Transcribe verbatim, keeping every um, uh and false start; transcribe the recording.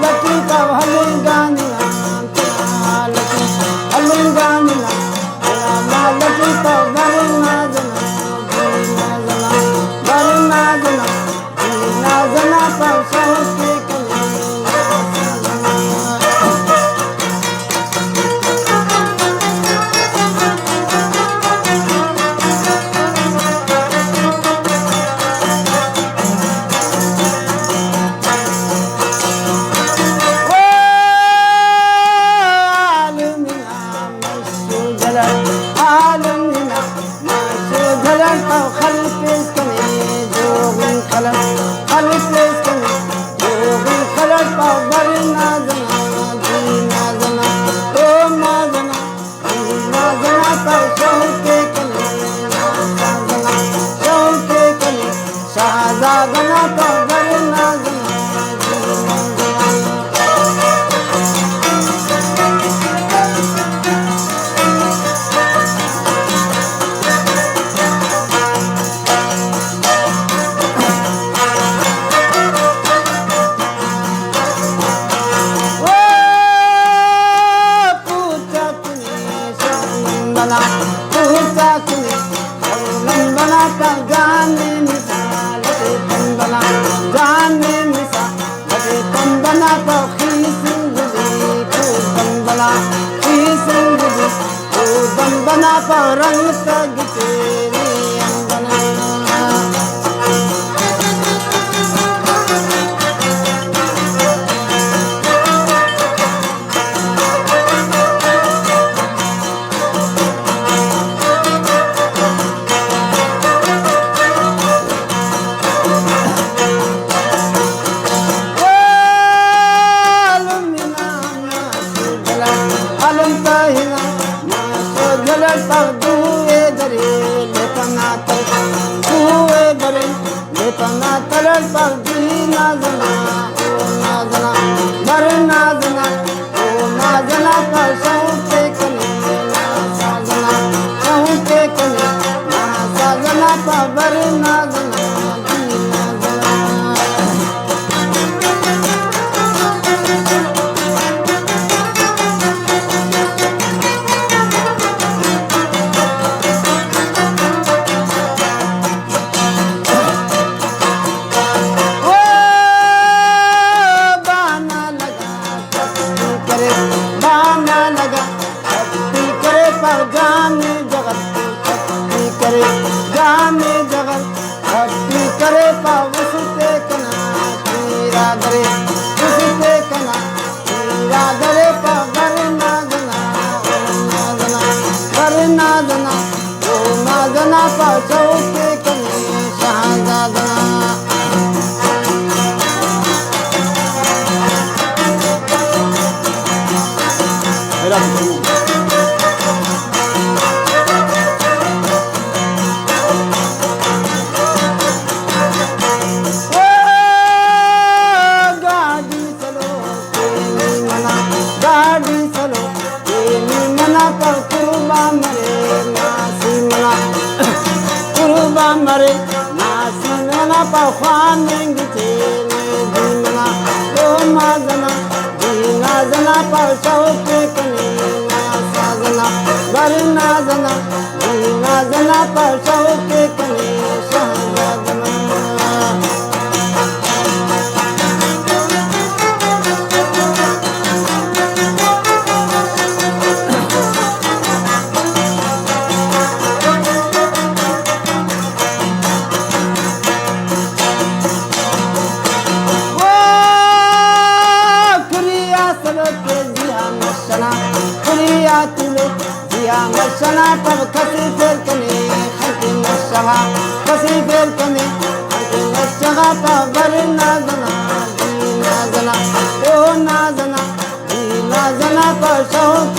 لٹی تو ہلنگانے نا، لٹی ہلنگانے نا، لٹی تو برنا زنا، برنا زنا، برنا زنا، برنا زنا تو شوق کنے۔ شہزادہ نا تو برنا زنا۔ بنا، پوچا کنے، لمبنا تا جان مثال، لمبنا جان مثال، لمبنا تا خیسن گزی، لمبنا خیسن گزی، لمبنا تا رنگ تا گچینی اندنا۔ لے پنا تلڑ پر دی نازنا، او نازنا، بر نازنا، او نازنا پر شوق کنے، نازنا، شوق کنے، نازنا پر بر نازنا، دی نازنا۔ او بانا لگا، سختی کرے، بانا لگا، سختی کرے، پا جان جغل، سختی کرے، جان جغل، سختی کرے، پا وستے کنا، پیرا درے، وستے کنا۔ پیرا درے پا بر نازنا، او نازنا، بر نازنا، او نازنا پا شوق کنے شہزادنا۔ او گاڈی سلو تینے منا، گاڈی سلو تینے منا، پر قربان مرے ناسی منا، قربان مرے ناسی منا، پر خواننگ تینے دی منا، او مازنا، دی نازنا، پر شوق کنے ناسازنا، بر نازنا، دی نازنا، پر شوق کنے شہزادنا۔ او کریا سلوک زیان مشنا، کریا تلوک زیان مشنا، پب کسی پیر کنے خلق مشغا، کسی پیر کنے خلق مشغا، پب بر نازنا، دی نازنا، او نازنا، دی نازنا، پب شوق